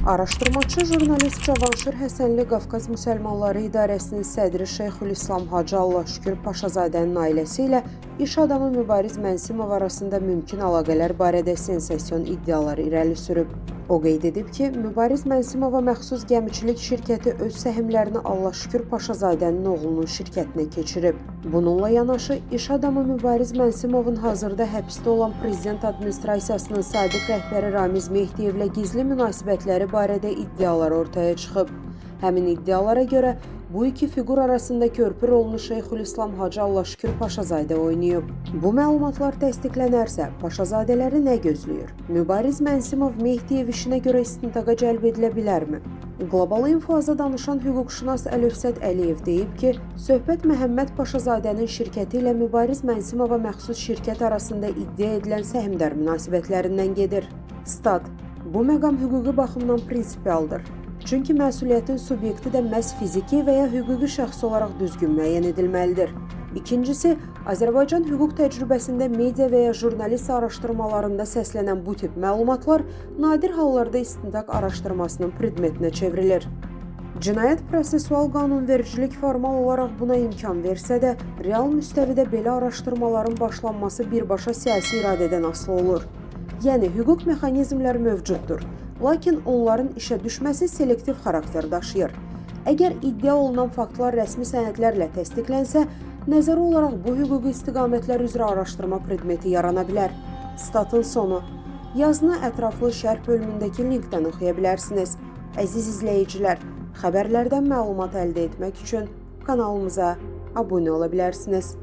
Araşdırmaçı jurnalist Cavanşir Həsənli Qafqaz Müsəlmanları İdarəsinin sədri Şeyxülislam Hacı Allahşükür Paşazadənin ailəsi ilə iş adamı Mübariz Mənsimov arasında mümkün əlaqələr barədə sensasiyon iddialar irəli sürüb. O qeyd edib ki, Mübariz Mənsimova məxsus gəmiçilik şirkəti öz səhmlərini Allahşükür Paşazadənin oğlunun şirkətinə keçirib. Bununla yanaşı, iş adamı Mübariz Mənsimovun hazırda həbsdə olan Prezident Administrasiyasının sabiq rəhbəri Ramiz Mehdiyevlə gizli münasibətləri barədə iddialar ortaya çıxıb. Həmin iddialara görə bu iki fiqur arasında körpü rolunu Şeyxülislam Hacı Allahşükür Paşazadə oynayıb. Bu məlumatlar təsdiqlənərsə, Paşazadələri nə gözləyir? Mübariz Mənsimov Mehdiyev işinə görə istintaqa cəlb edilə bilərmi? Qlobal İnfoaza danışan hüquqşünas Əlövsət Əliyev deyib ki, söhbət Məhəmməd Paşazadənin şirkəti ilə Mübariz Mənsimova məxsus şirkət arasında iddia edilən səhmdar münasibətlərindən gedir. Stat: Bu məqam hüquqi baxımdan prinsipialdır. Çünki məsuliyyətin subyekti də məhz fiziki və ya hüquqi şəxs olaraq düzgün müəyyən edilməlidir. İkincisi, Azərbaycan hüquq təcrübəsində media və ya jurnalist araşdırmalarında səslənən bu tip məlumatlar nadir hallarda istintaq araşdırmasının predmetinə çevrilir. Cinayət prosessual qanunvericilik formal olaraq buna imkan versə də, real müstəvidə belə araşdırmaların başlanması birbaşa siyasi iradədən asılı olur. Yəni hüquq mexanizmləri mövcuddur. Lakin onların işə düşməsi selektiv xarakter daşıyır. Əgər iddia olunan faktlar rəsmi sənədlərlə təsdiqlənsə, nəzəri olaraq bu hüquqi istiqamətlər üzrə araşdırma predmeti yarana bilər. Statın sonu. Yazını ətraflı şərh bölümündəki linkdən oxuya bilərsiniz. Əziz izləyicilər, xəbərlərdən məlumat əldə etmək üçün kanalımıza abunə ola bilərsiniz.